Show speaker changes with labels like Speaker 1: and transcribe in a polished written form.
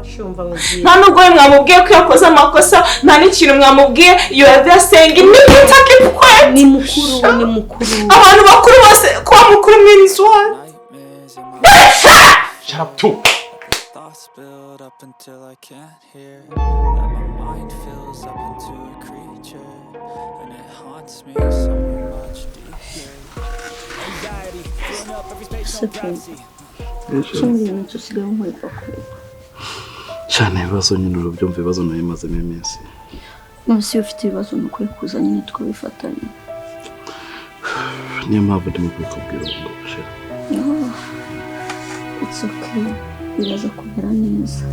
Speaker 1: Ashumva mubwiye.
Speaker 2: Nta nubwo we mwamubwiye ko yakoze amakosa, nta n'ikintu mwamubwiye. You are there saying Nikita, keep quiet.
Speaker 1: Ni mukuru, ni mukuru.
Speaker 2: Abantu bakuru bose, kuba mukuru means what?
Speaker 3: Nightmares in my
Speaker 4: Shut up too.
Speaker 3: Thoughts build up until I can't hear. That my mind fills up into a creature, and it haunts me somewhere much deeper. Anxiety filling up every space, no
Speaker 5: Ese
Speaker 3: privacy.
Speaker 5: Kuki muri iyi minsi usigaye unkwepa kure?
Speaker 6: Cyane ibibazo nyine, urabyumva, ibibazo nabimazemo iminsi.
Speaker 5: None se iyo ufite ibibazo ni ukwiye kuza nyine tukabifatanya.
Speaker 6: Niyo mpamvu ndimo kubikubwira ubu ngubu, chérie.
Speaker 5: No, it's okay, biraza kumera neza.